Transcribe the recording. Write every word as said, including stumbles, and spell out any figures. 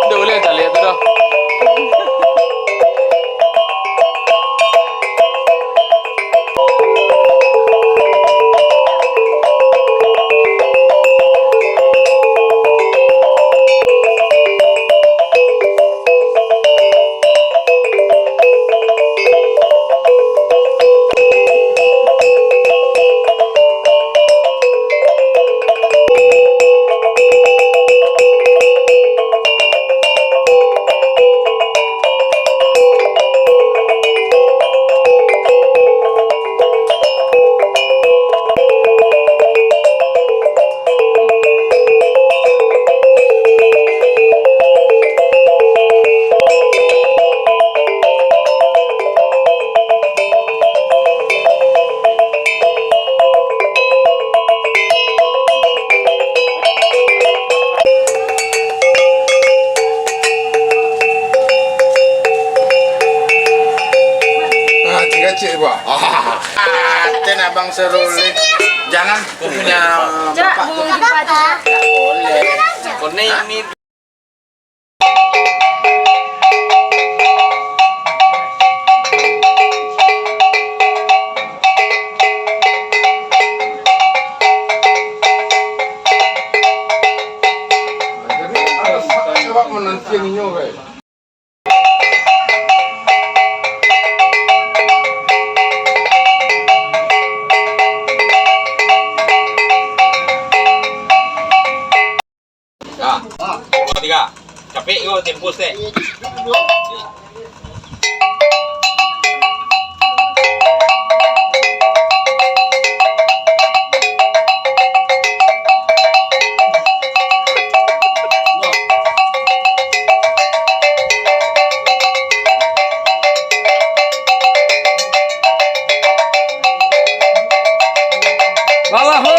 Ndak buliah caliak tu doh. Ah, cik kacik, Bah. Ah, ten abang seruling. Jangan punya bapak tu. Tak boleh. Kau ni ini. Jadi, awak menanti ninyo, guys. Ah, dua, tiga. Capek ko, tempus deh. Alah ho!